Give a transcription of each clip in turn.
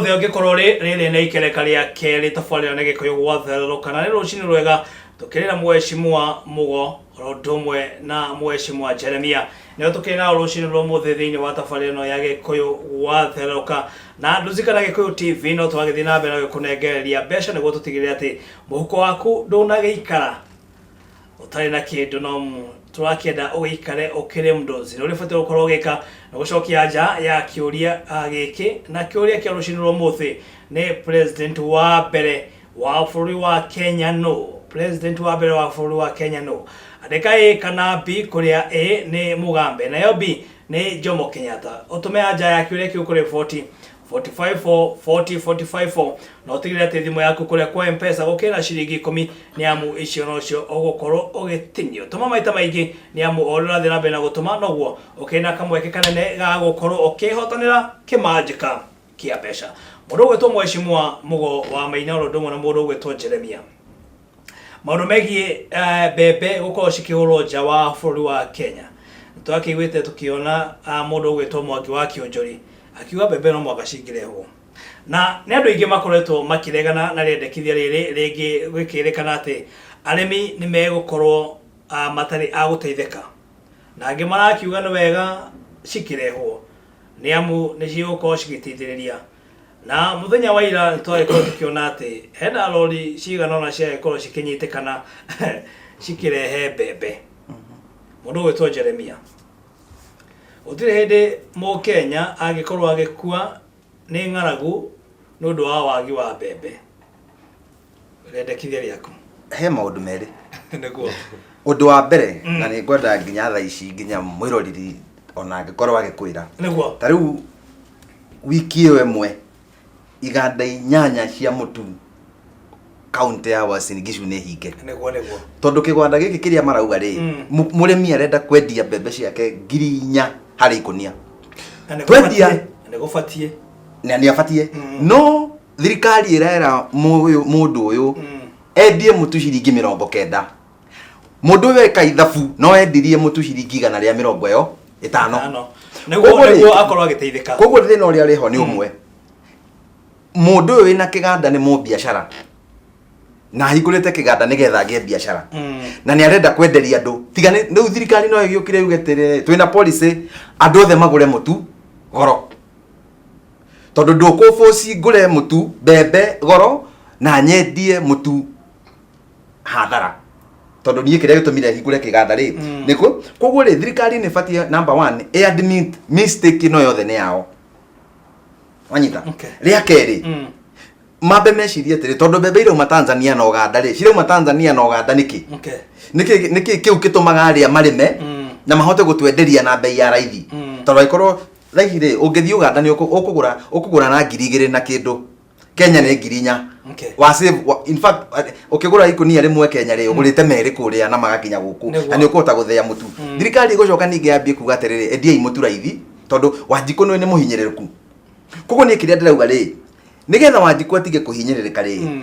Yothe ũngĩkorwo rĩ rĩrĩ nĩ ikereka rĩa kerĩ tabarĩra nĩ Gĩkũyũ gwatherũka na nĩ rũcinĩ rwega tũkĩrĩ na mheshimiwa Mũgo oro ũndũ ũmwe na mheshimiwa Jeremia nĩo tũkĩrĩ nao rũcinĩ rwa ũmũthĩ thĩinĩ wa tabarĩra ĩno ya Gĩkũyũ gwatherũka na Nduzikana Gĩkũyũ TV no tũragĩthiĩ na mbere na gũkũnengereria mbeca nĩguo tũtigĩrĩre atĩ mũhuko waku ndũnagĩikara ũtarĩ na kĩndũ no tũrakĩenda ũgĩikare ũkĩrĩ mdozi na ũrĩa ũbatiĩ gũkorwo ũgĩka nĩ gũcokia nja ya kĩũria gĩkĩ na kĩũria kĩa rũcinĩ rwa ũmũthĩ nĩ president wa mbere wa bũrũri wa Kenya nũ president wa mbere wa bũrũri wa Kenya nũ andĩka A kana B kũrĩa A nĩ Mugambe nayo B nĩ Jomo Kenyatta ũtũme anja ya kĩũria kĩu kũrĩ 40 45 4 40 45 4 na ũtigĩrĩre atĩ thimũ yaku kũrĩa kwa mpesa gũkĩrĩ na ciringi ikũmi nĩ amu icio nocio ũgũkorwo ũgĩtinio tũma maita maingĩ nĩ amu o ũrĩa ũrathiĩ na mbere na gũtũma noguo ũkĩrĩ na kamweke kanene ga gũkorwo ũkĩhotanĩra kĩmanjĩka kĩa mbeca mũndũ ũgwĩtwo mheshimiwa Mũgo wa Maina oro ũndũ ũmwe na mũndũ ũgwĩtwo Jeremia maũndũ megiĩ mbembe gũkorwo cikĩgũrwo nja wa bũrũri wa Kenya nĩtwakĩiguĩte tũkĩona mũndũ ũgwĩtwo Mwangi wa Kĩonjori akiuga mbembe no mũhaka cingĩrehwo na nĩ andũ aingĩ makoretwo makĩregana na rĩendekithia rĩrĩ rĩngĩ gũkĩrĩkana atĩ arĩmi nĩ megũkorwo matarĩ a gũteithĩka na angĩ marakiuga nĩ wega cikĩrehwo nĩ amu nĩ cigũkorwo cigĩteithĩrĩria na mũthenya wa ira nĩ twagĩkorwo tũkĩona atĩ hena rori cigana ũna ciagĩkorwo cikĩnyitĩkana cikĩrehe mbembe mũndũ ũgwĩtwo Jeremia gũtirĩ hĩndĩ mũkenya angĩkorwo agĩkua nĩ ng'aragu nĩ ũndũ wa wagi wa mbembe rĩendekithia rĩaku He maũndũ merĩ. Nĩguo. Ũndũ wa mbere, na nĩ ngwenda nginya thaa ici nginya mwĩroriri ona angĩkorwo agĩkwĩra. Nĩguo. Ta rĩu wiki ĩyo ĩmwe iganda inyanya cia mũtu kaunti ya Uasin Gishu nĩ hinge. Nĩguo nĩguo. Tondũ kĩganda gĩkĩ kĩrĩa marauga rĩ, mũrĩmi arenda kwendia mbembe ciake 4000 harĩ ikũnia. Na nĩ Twendia. gũbatiĩ, na nĩ gũbatiĩ. Na nĩ abatiĩ. No thirikari ĩrera mũndũ ũyũ endie mũtu ciringi 90. Mũndũ ũyũ eka ithabu no endirie mũtu ciringi 150. Ĩtano. Nĩguo Koguo rĩ, nĩguo akorwo agĩteithĩka. Koguo thĩna ũrĩa ũrĩ ho nĩ ũmwe. Mũndũ ũyũ wĩna kĩganda nĩ mũbiacara. Na ahingũrĩte kĩganda nĩgetha agĩe biacara. Na nĩ arenda kwenderia andũ. Tiga nĩ rĩu thirikari no ĩgĩũkire yuge atĩrĩrĩ, twĩna policy andũ othe magũre mũtu goro. Tondũ ndũkũbũci ngũre mũtu mbembe goro na nyendie mũtu hathara. Tondũ niĩ kĩrĩa gĩtũmire hingũre kĩganda rĩ, nĩkũ koguo rĩ thirikari nĩ ĩbatiĩ number one ĩ admit mistake ĩno yothe nĩ yao. Wanyita? Okay. Rĩa kerĩ, mambe mecirie atĩrĩ tondũ mbembe irauma Tanzania na Uganda rĩ, cirauma Tanzania na Uganda nĩkĩ? Okay. Nĩkĩ nĩkĩ kĩu gĩtũmaga arĩa marĩme na mahote gũtwenderia na bei ya raithi? Tondũ angĩkorwo thaa ici rĩ, ũngĩthiĩ Uganda nĩ ũkũgũra ũkũgũra na 2000 na kĩndũ. Kenya nĩ 4000. Okay. Wa save, wa, in fact ũkĩgũra ikũnia rĩmwe Kenya rĩ, ũgũrĩte merĩ kũrĩa na magakinya gũkũ. Nĩguo. Na nĩ ũkũhota gũthĩa mũtu. Thirikari ĩgũcoka ningĩ yambie kuga atĩrĩrĩ, endiai mũtu raithi tondũ Wanjikũ nĩ mũhinyĩrĩrĩku. Koguo niĩ kĩrĩa ndĩrauga rĩ, nĩgetha Wanjikũ atige kũhinyĩrĩrĩka rĩ,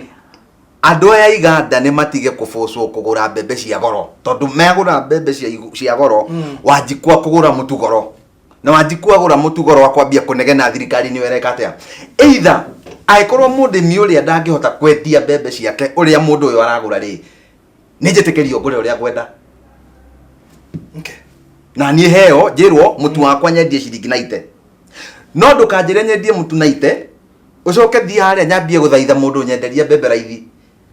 andũ aya iganda nĩ matige kũbũcwo kũgũra mbembe cia goro tondũ megũra mbembe cia goro Wanjikũ akũgũra mũtu goro na Wanjikũ agũra mũtu goro akwambia kũnegena thirikari nĩyo ĩreka atĩa. Either angĩkorwo mũrĩmi ũrĩa ndangĩhota kwendia mbembe ciake ũrĩa mũndũ ũyũ aragũra rĩ, nĩ njĩtĩkĩrio ngũre ũrĩa ngwenda. Okay. Na niĩ heo njĩrwo mũtu wakwa nyendie ciringi 90. No ndũkanjĩre nyendie mũtu 90 ũcoke thiĩ harĩa nyambie gũthaitha mũndũ nyenderie mbembe raithi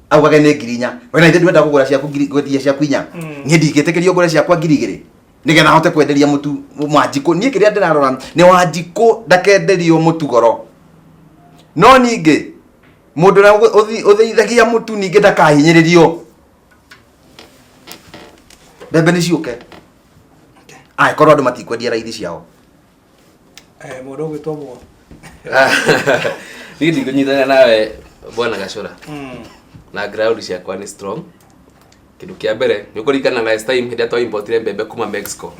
augage nĩ 4000. We na ithe ndwenda kũgũra ciaku ngiri kwendia ciaku 4. Niĩ ndingĩtĩkĩrio ngũre ciakwa 2000 nĩgetha hote kwenderia mũtu Wanjikũ. Niĩ kĩrĩa ndĩrarora nĩ Wanjikũ ndakenderio mũtu goro. No ningĩ mũndũ ũrĩa ũthĩithagia mũtu ningĩ ndakahinyĩrĩrio. Mbembe nĩ ciũke. Angĩkorwo andũ matikwendia raithi ciao. Mũndũ ũgwĩtwo Mũgo. Niĩ ndikũnyitanĩra nawe bwana Gacũra. Na ground ciakwa nĩ strong. Kĩndũ kĩa mbere nĩ ũkũririkana last time hĩndĩ ĩrĩa twa importire mbembe kuma Mexico.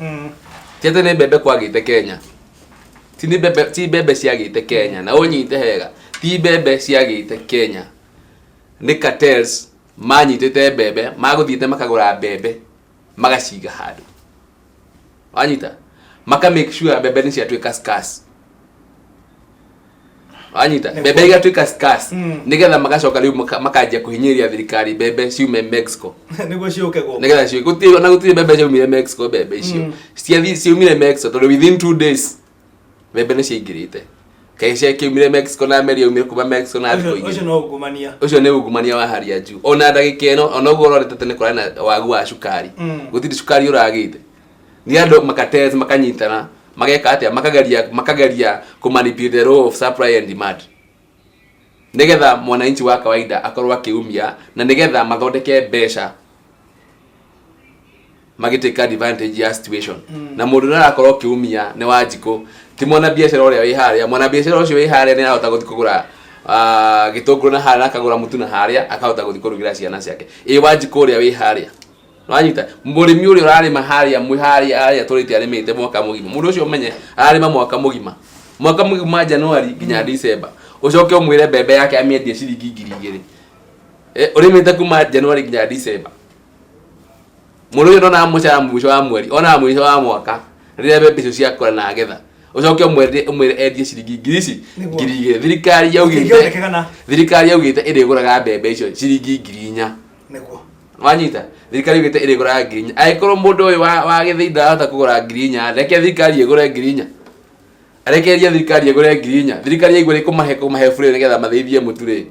Ti atĩ nĩ mbembe kwagĩte Kenya. Ti nĩ mbembe, ti mbembe ciagĩte Kenya. Na ũnyite hega. Ti mbembe ciagĩte Kenya. Nĩ cartels manyitĩte mbembe, magũthiĩte makagũra mbembe magaciga handũ. Wanyita? Maka make sure mbembe nĩ ciatuĩka scarce. Wanyita, mbembe igatuĩka scarce, nĩgetha magacoka rĩu makanjia kũhinyĩrĩria thirikari mbembe ciume Mexico. Nĩguo ciũke gũkũ. Nĩgetha ciũke. Gũtirĩ, ona gũtirĩ mbembe ciaumire Mexico, mbembe icio ciathiĩ ciaumire Mexico tondũ within 2 days mbembe nĩ ciaingĩrĩte. Kaĩ ciakiumire Mexico na meri yaumire kuma Mexico na thikũ Ũcio igĩrĩ? No ungumania. Ũcio nĩ ungumania wa hali ya juu. Ona ndagĩka ĩno, ona ũguo ũrorete tene, kũrarĩ na wagu wa cukari. Gũtirĩ cukari ũragĩte. Nĩ andũ makatez, makanyitana, mageka atĩa, makageria kũ manipulate the law of supply and demand nĩgetha mwananchi wa kawaida akorwo akĩumia, na nĩgetha mathondeke mbeca magĩtake advantage ya situation. Na mũndũ ũrĩa arakorwo ũkĩumia nĩ Wanjikũ, ti mwana biacara ũrĩa wĩ harĩa. Mwana biacara ũcio wĩ harĩa nĩ arahota gũthiĩ kũgũra gĩtũngũrũ na harĩa, na akagũra mũtu na harĩa, akahota gũthiĩ kũrugĩra ciana ciake. Ĩ Wanjikũ ũrĩa wĩ harĩa, wanyita, mũrĩmi ũrĩa ũrarĩma harĩa mwĩ harĩa harĩa tũrĩte, arĩmĩte mwaka mũgima, mũndũ ũcio ũmenye ararĩma mwaka mũgima, mwaka mũgima January nginya December, ũcoke ũmwĩre mbembe yake amĩendie ciringi 2000? Ũrĩmĩte kuma January nginya December. Mũndũ ũcio ndonaga mũcara mũico wa mweri, onaga mũico wa mwaka rĩrĩa mbembe icio ciakũra na agetha. Ũcoke ũmwĩre endie ciringi ngiri ici 2000? Thirikari yaugĩte Gũtingĩhotekekana. Thirikari yaugĩte ĩrĩgũraga mbembe icio ciringi 4000. Wanyita, thirikari yaugĩte ĩrĩgũraga 4000. Angĩkorwo mũndũ ũyũ wa gĩthĩi ndarahota kũgũra 4000, reke thirikari ĩgũre 4000, arekereria thirikari ĩgũre 4000. Thirikari yaigua nĩ kũmahe bure nĩgetha mathĩithie mũtu rĩ,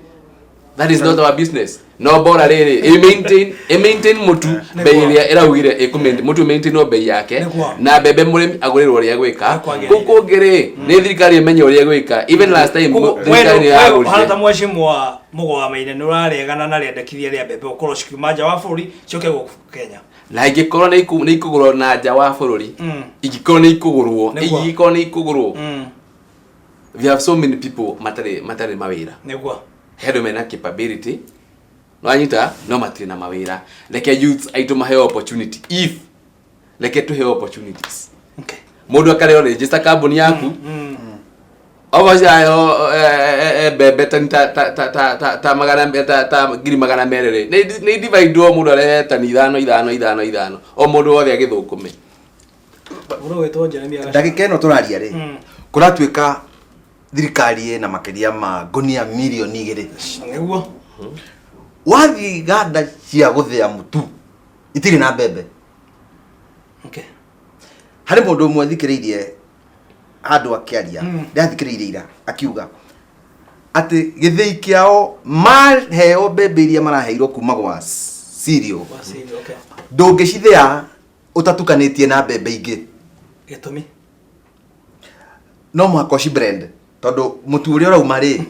that is not our business. No bora rĩrĩ ĩ maintain mũtu bei ĩrĩa ĩraugire ĩkũ mũtu maintain no bei yake. Na mbembe mũrĩmi agũrĩrwo ũrĩa gwĩka. Kwagĩrĩire. Kũu kũngĩ rĩ, nĩ thirikari ĩmenye ũrĩa gwĩka. Even last time thirikari nĩ Hana ta yagũrire. Mheshimiwa Mũgo wa Maina, nĩ ũraregana na rĩendekithia rĩa mbembe gũkorwo cikiuma nja wa bũrũri ciũke gũkũ Kenya? Na ingĩkorwo nĩ ikũgũrwo na nja wa bũrũri, ingĩkorwo nĩ ikũgũrwo, ingĩkorwo nĩ ikũgũrwo, we have so many people matarĩ mawĩra. He andũ mena capability, wanyita, no matirĩ na mawĩra. Reke youths aitũ maheo opportunity. If reke tũheo opportunities, mũndũ akareo register kambuni yaku, okorwo ciraheo mbembe tani ta magana ta 200,000 rĩ, nĩ divide mũndũ arehe tani ithano ithano ithano ithano, o mũndũ wothe agĩthũkũme. Mũndũ ũgwĩtwo Jeremia Gachagua. Ndagĩka ĩno tũraria rĩ, kũratuĩka thirikari ĩna makĩria ma ngunia 2 mirioni. Wathiĩ iganda cia gũthĩa mũtu itirĩ na mbembe. Harĩ mũndũ ũmwe thikĩrĩirie handũ akĩaria, ndĩrathikĩrĩirie ira, akiuga atĩ gĩthĩi kĩao maheo mbembe iria maraheirwo kuma gwa cereal, Wa cereal, okay. ndũngĩcithĩa ũtatukanĩtie na mbembe ingĩ. Gĩtũmi? No mũhaka ũciblend tondũ mũtu ũrĩa ũrauma rĩ,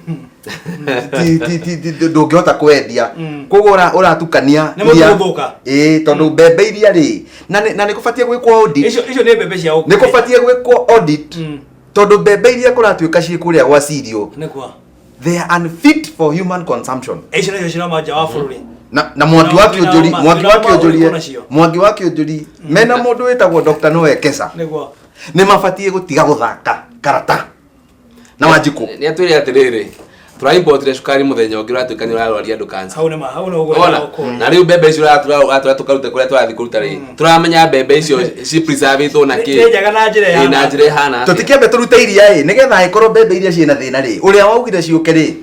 ndũngĩhota kwendia. Koguo ũratukania Nĩ mũtu gũthũka. Ĩĩ, tondũ mbembe iria rĩ, na nĩ kũbatiĩ gwĩkwo audit. Icio nĩ mbembe cia gũkũ Nĩ kũbatiĩ gwĩkwo audit, tondũ mbembe iria kũratuĩka ciĩ kũrĩa gwa cereal, they are unfit for human consumption. Icio nĩcio cirauma nja wa bũrũri. Na Mwangi wa Kĩũnjũri, Mwangi wa Wĩna ma Kĩũnjũri, ũrĩkũ nacio? Mwangi wa Kĩũnjũri mena mũndũ wĩtagwo Dr. Noel Kesa nĩ mabatiĩ gũtiga gũthaka karata na Wanjikũ. Nĩ atwĩre atĩrĩrĩ, tũraimportire cukari mũthenya ũngĩ ũratuĩka nĩ ũrarwaria andũ cancer. Hau nĩ ma, hau nĩ ũguo. Ona na rĩu mbembe icio ũratũra tũkarute kũrĩa tũrathiĩ kũruta rĩ, tũramenya mbembe icio ci preservĩtwo na kĩ? Nĩ njega na njĩra Ĩ, na ĩhana njĩra ĩhana atĩa? Tũtikĩambe tũrute iria ĩ, nĩgetha angĩkorwo mbembe iria ciĩna thĩna rĩ, ũrĩa waugire ciũke rĩ,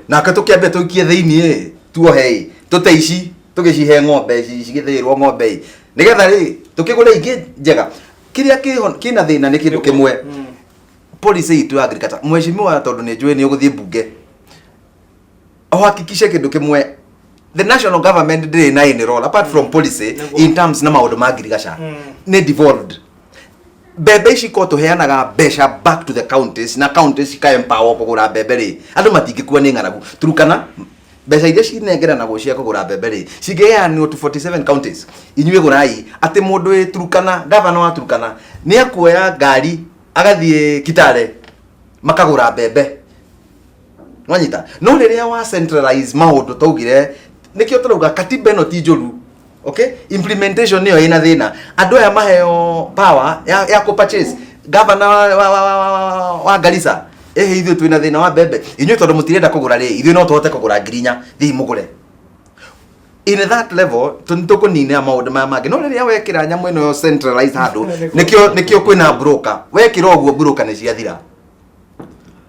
nake tũkĩambe tũikie thĩiniĩ ĩ, tuohe ĩ, tũte ici tũgĩcihe ng'ombe, cigĩthĩĩrwo ng'ombe ĩ, nĩgetha rĩ tũkĩgũre ingĩ njega. Kĩrĩa kĩho kĩna thĩna nĩ kĩndũ kĩmwe, policy itũ ya agriculture. Mheshimiwa, tondũ nĩ njũĩ nĩ ũgũthiĩ mbunge, uhakikishe kĩndũ kĩmwe, the national government ndĩrĩ na any role apart from policy in terms na maũndũ ma ngirigaca. Nĩ devolved. Mbembe ici ko tũheanaga mbeca back to the counties, na counties cika empower kũgũra mbembe rĩ, andũ matingĩkua nĩ ng'aragu. Turukana mbeca iria cinengeranagwo cia kũgũra mbembe rĩ, cingĩheanwo to 47 counties, inyuĩ gũrai, atĩ mũndũ wĩ Turukana, gavana wa Turukana nĩ akuoya ngari agathiĩ Kitale makagũra mbembe. Nwanyita, no rĩrĩa wa centralize maũndũ, taugire nĩkĩo tũrauga katiba ĩno ti njũru. Okay, implementation nĩyo ĩna thĩna. Andũ aya maheo power ya kũ purchase. Governor wa Garissa, ĩhĩ, ithuĩ twĩna thĩna wa mbembe, inyuĩ tondũ mũtirenda kũgũra rĩ, ithuĩ no tũhote kũgũra 4000, thiĩ mũgũre. In that level tũkũnina maũndũ maya mangĩ. No rĩrĩa wekĩra nyamũ ĩno centralize handũ, nĩkĩo kwĩna broker. Wekĩra ũguo, broker nĩ ciathira.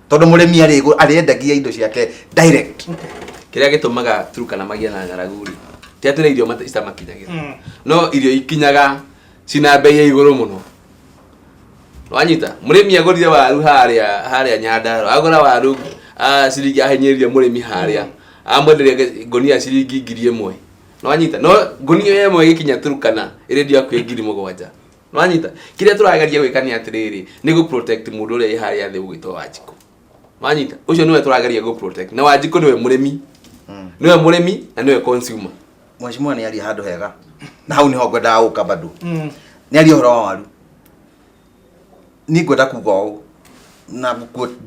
Tondũ mũrĩmi arĩendagia indo ciake direct. Kĩrĩa gĩtũmaga Turkana magĩe na ng'aragu rĩ, ti atĩ nĩ irio itamakinyagĩra, no irio ikinyaga cina bei ya igũrũ mũno. Wanyita, mũrĩmi agũrire waru harĩa harĩa Nyandarua, agũra waru ciringi, ahinyĩrĩria mũrĩmi harĩa, amwenderia ngũnia ciringi 1000. Nĩwanyita, no ngũnia ĩmwe ĩgĩkinya Turkana ĩrendio hakuhĩ 7000. Nĩwanyita, kĩrĩa tũrageria gwĩka nĩ atĩrĩrĩ, nĩ gũ protect mũndũ ũrĩa wĩ harĩa thĩ ũgwĩtwo Wanjikũ. Wanyita, ũcio nĩwe tũrageria gũ protect, na Wanjikũ nĩwe mũrĩmi, nĩwe mũrĩmi na nĩwe consumer. Mheshimiwa nĩ aria handũ hega na hau nĩho ngwendaga gũka bado. Nĩ aria ũhoro wa waru. Niĩ ngwenda kuga ũũ na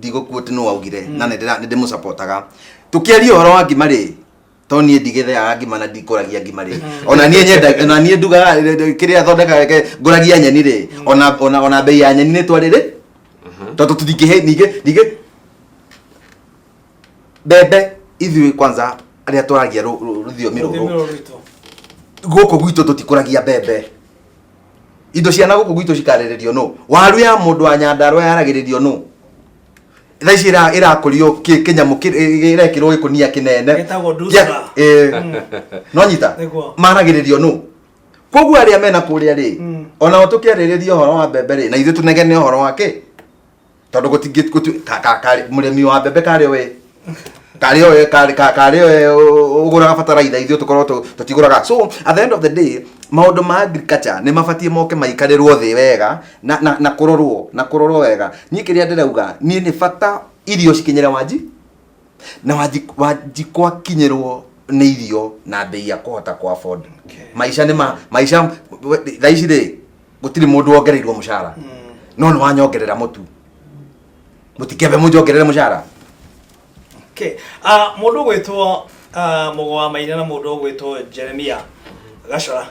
ndigũquote nũ augire na nĩ ndĩmũsupportaga. Tũkĩaria ũhoro wa ngima rĩ, to niĩ ndigĩtheaga ngima na ndikũragia ngima rĩ, ona niĩ nyenda, ona niĩ ndugaga kĩrĩa thondekaga, ngũragia nyeni rĩ, ona bei ya nyeni nĩ twarĩ rĩ, tondũ tũtingĩhe ningĩ mbembe. Ithuĩ kwanza arĩa twaragia rũthiomi rũthiomi rũrũ rũrũ rwitũ, gũkũ gwitũ tũtikũragia mbembe. Indo ciana gũkũ gwitũ cikarĩrĩrio nũ? Waru ya mũndũ wa Nyandarua yaragĩrĩrio nũ? Thaa ici ĩrakũrio kĩnyamũ ĩrekĩrwo gĩkũnia kĩnene. Gĩtagwo dusra. No nyita. Nĩguo. Maragĩrĩrio nũ? Koguo arĩa mena kũrĩa rĩ, onao tũkĩarĩrĩria ũhoro wa mbembe rĩ, na ithuĩ tũnegene ũhoro wa kĩ, tondũ gũtingĩ mũrĩmi wa mbembe karĩ oe ũgũraga bataraitha, ithuĩ tũkorwo tũtigũraga. So at the end of the day, maũndũ ma agriculture nĩ mabatiĩ moke maikarĩrwo thĩ wega na kũrorwo wega. Niĩ kĩrĩa ndĩrauga niĩ, nĩ bata irio cikinyĩre Wanji na Wanjikũ akinyĩrwo nĩ irio na bei ya kũhota ku afford. Maica nĩ ma maica thaa ici rĩ, gũtirĩ mũndũ wongereirwo mũcara, no nĩ wanyongerera mũtu, mũtikembe mũnjongerere mũcara. Okay. Mũndũ ũgwĩtwo Mũgo wa Maina na mũndũ ũgwĩtwo Jeremia Gacora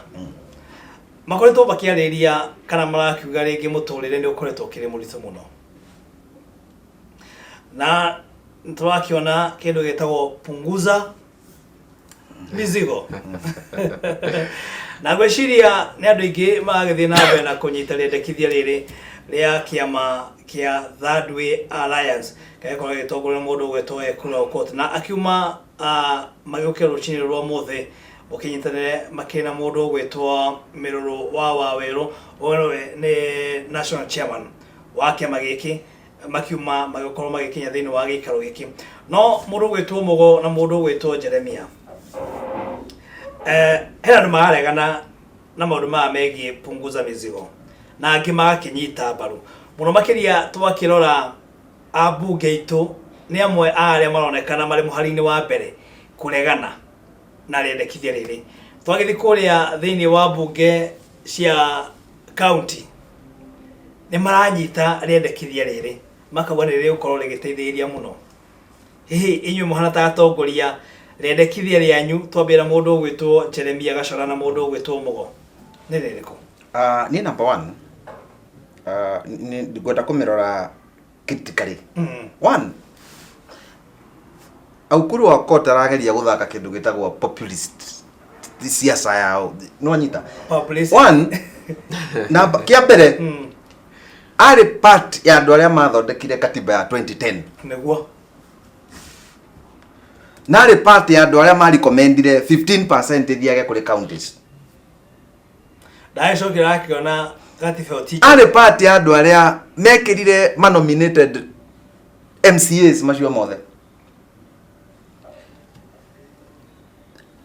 makoretwo makĩarĩria kana marakiuga rĩngĩ mũtũrĩre nĩ ũkoretwo ũkĩrĩ mũritũ mũno, na tũrakĩona kĩndũ gĩtagwo punguza mizigo, na ngwĩciria nĩ andũ aingĩ maragĩthiĩ na mbere na kũnyita rĩendekithia rĩrĩ rĩa kĩama kĩa Third Way Alliance kĩrĩa gĩtongorio nĩ mũndũ ũgwĩtwo Ekuru Aukot, na akiuma magĩũkĩra rũcinĩ rwa mũthĩ ũkĩnyitanĩre makĩrĩ na mũndũ ũgwĩtwo Mĩrũrũ wa Wawerũ, ũyũ nĩwe nĩ national chairman wa kĩama gĩkĩ, makiuma magĩkorwo magĩkinya thĩinĩ wa gĩikaro gĩkĩ. No mũndũ ũgwĩtwo Mũgo na mũndũ ũgwĩtwo Jeremia, hena andũ mararegana na maũndũ maya megiĩ punguza mizigo na angĩ magakĩnyita mbaru mũno makĩria. Twakĩrora ambunge aitũ nĩ amwe a arĩa maronekana marĩ mũhari-inĩ wa mbere kũregana na rĩendekithia rĩrĩ. Twagĩthiĩ kũrĩa thĩinĩ wa mbunge cia county, nĩ maranyita rĩendekithia rĩrĩ, makauga nĩ rĩgũkorwo rĩgĩteithĩrĩria mũno. Hihi inyuĩ mũhana ta atongoria, rĩendekithia rĩanyu, twambĩra mũndũ ũgwĩtwo Jeremia Gacora na mũndũ ũgwĩtwo Mũgo, nĩ rĩrĩkũ? Niĩ number one, ngwenda kũmĩrora critically. One, Aukuru wa Aukot arageria gũthaka kĩndũ gĩtagwo populist siasa yao, nĩwanyita? Populist. One, namba kĩa mbere, arĩ part ya andũ arĩa mathondekire katiba ya 2010. Na arĩ part ya andũ arĩa marecommendire 15% ĩthiage kũrĩ counties. Ndagĩcokera akĩona gatiba ĩyo ti Arĩ part ya andũ arĩa mekĩrire manominated MCAs macio mothe,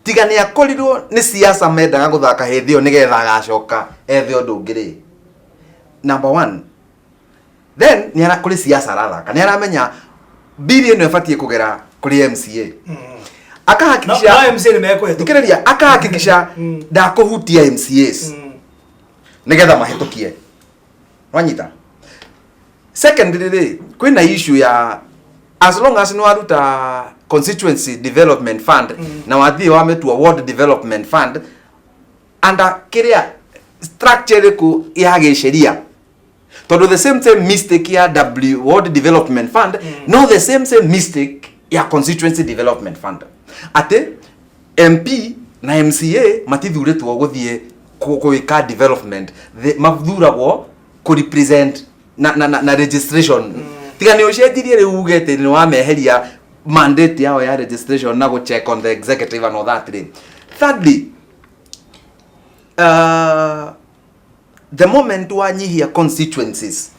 tiga nĩ akorirwo nĩ siasa mendaga gũthaka hĩndĩ ĩyo nĩgetha agacoka ethe ũndũ ũngĩ rĩ. Number one, then nĩ ara kũrĩ siasa arathaka, nĩ aramenya bili ĩno ĩbatiĩ kũgera kũrĩ MCA, akahakikisha no MCA nĩ mekũhĩtũka. Thikĩrĩria, akahakikisha ndakũhutia MCAs nĩgetha mahĩtũkie, wanyita? Secondly rĩ, kwĩna issue ya as long as nĩ waruta Constituency Development Fund na wathiĩ wamĩtua Ward Development Fund, under kĩrĩa structure ĩrĩkũ ya gĩsheria? Tondũ the same same mistake ya Ward Development Fund, no the same same mistake ya Constituency Development Fund, atĩ MP na MCA matithurĩtwo gũthiĩ gwĩka development. Mathuragwo kũ represent na registration. Tiga nĩ ũcenjirie rĩu uge atĩ nĩ wameheria mandate yao ya registration na gũ check on the executive and all that rĩ. Thirdly, the moment wanyihia constituencies,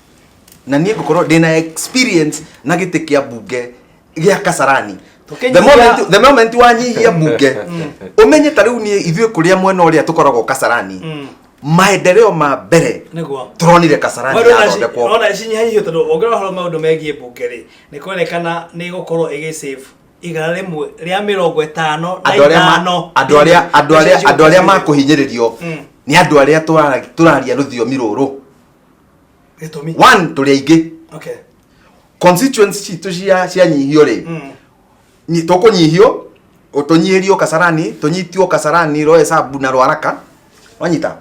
na niĩ ngũkorwo ndĩna experience na gĩtĩ kĩa mbunge gĩa Kasarani, the moment wanyihia mbunge, ũmenye ta rĩu niĩ ithuĩ kũrĩa mwena ũrĩa tũkoragwo Kasarani, maendeleo ma mbere tũronire Kasarani yathondekwo. Ona cinyihanyihio, tondũ ũngĩrora ũhoro maũndũ megiĩ mbunge rĩ, nĩ kũronekana nĩ ĩgũkorwo ĩgĩ save 155. Andũ arĩa makũhinyĩrĩrio nĩ andũ arĩa tũraria rũthiomi rũrũ. Gĩtũmi? One, tũrĩ aingĩ. Constituency citũ cia cianyihio rĩ, tũkũnyihio, tũnyihĩrio Kasarani, tũnyitio Kasarani, Roysambu na Rwaraka. Wanyita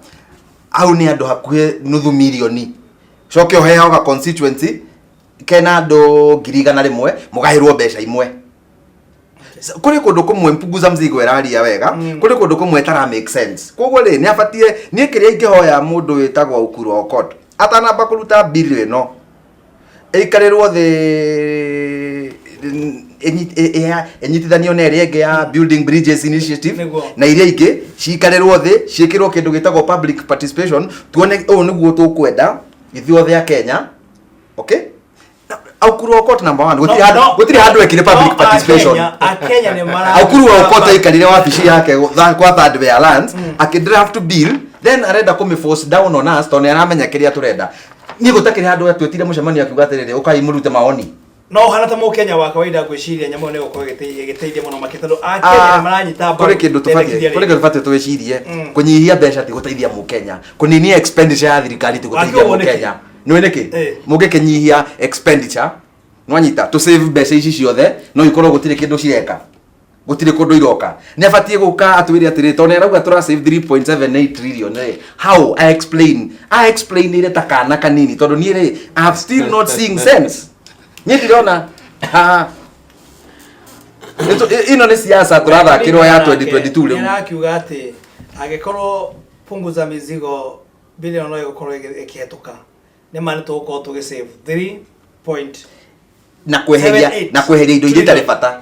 au nĩ andũ hakuhĩ nuthu mirioni. Coke ũheao ga constituency kena andũ 100,000, mũgaĩrwo mbeca imwe. Kũrĩ kũndũ kũmwe Punguza Mzigo ĩraria wega, kũrĩ kũndũ kũmwe ĩtara make sense. Koguo rĩ, nĩ abatie, niĩ kĩrĩa ingĩhoya mũndũ wĩtagwo Ekuru Aukot, atanamba kũruta bill ĩno, ĩikarĩrwo thĩ, ĩnyitithanio na ĩrĩa ĩngĩ ya Building Bridges Initiative na iria ingĩ, ciikarĩrwo thĩ, ciĩkĩrwo kĩndũ gĩtagwo public participation, tuone ũũ nĩguo tũkwenda ithuothe a Kenya. Okay, Ekuru Aukot number one, gũtirĩ handũ, gũtirĩ handũ ekire public participation. Akenya nĩ mara Ekuru Aukot aikarire wabici yake kwa Third Way Alliance akĩ draft bill, then arenda kũmĩ force down on us tondũ nĩ aramenya kĩrĩa tũrenda. Niĩ gũtakĩrĩ handũ atwĩtire mũcemanio akiuga atĩrĩrĩ, ũkai mũrute maoni. No ũhana ta mũkenya wa kawaida, ngwĩciria nyamũ ĩyo nĩ gũkorwo ĩgĩteithia mũno makĩria, tondũ Akenya nĩ maranyita mbaru Kũrĩ kĩndũ tũbatiĩ rĩendekithia kũrĩ rĩrĩ. kĩndũ tũbatiĩ twĩcirie. Kũnyihia mbeca ti gũteithia mũkenya, kũninia expenditure ya thirikari ti gũteithia Wakiuga nĩkĩ? mũkenya. Nĩ nĩkĩ? Mũngĩkĩnyihia expenditure, nwanyita tũ save mbeca ici ciothe, no ikorwo gũtirĩ kĩndũ cireka, gũtirĩ kũndũ iroka. Nĩ abatiĩ gũka atwĩre atĩrĩ, tondũ nĩ arauga tũra save 3.78 trillion rĩ, how I explain, I explain ire ta kana kanini, tondũ niĩ rĩ, I have still not seeing sense. Niĩ ndirona haha. Ĩno nĩ siasa tũrathakĩrwo ya 2022 rĩu. Nĩarakiuga atĩ angĩkorwo Punguza Mizigo bill ĩno no ĩgũkorwo ĩkĩhetũka, nĩ ma nĩ tũgũkorwo tũgĩ save 3 point Na kweheria 78 na kweheria indo iria itarĩ bata.